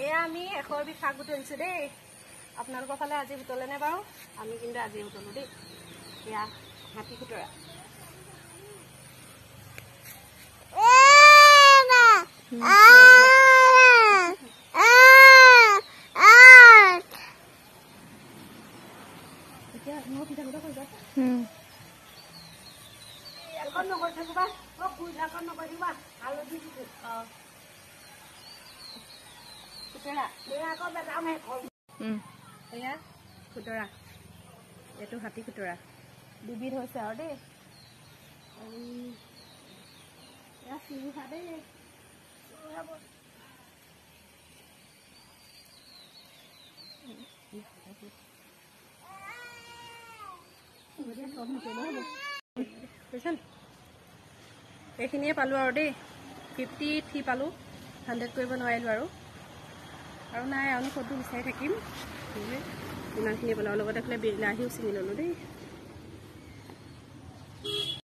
এয়া আমি 100 বিধ শাক বুটলিছোঁ দেই। আপোনালোকৰ ফালে আজি বুটলেনে বাৰু? আমি কিন্তু আজি বুটলো দেই। এয়া হাতী খুতৰা। এয়া খুতৰা, এইটো হাতী খুতৰা, দুবিধ হৈছে আৰু দেই। আৰু এয়া চিঙা দেই। এইখিনিয়ে পালোঁ আৰু দেই, 53 পালোঁ, 100 কৰিব নোৱাৰিলোঁ আৰু। আৰু নাই, আৰু ক'তো বিচাৰি থাকিম। ইমানখিনি পালোঁ আৰু লগতে এইফালে বিলাহীও ছিঙি ল'লোঁ দেই।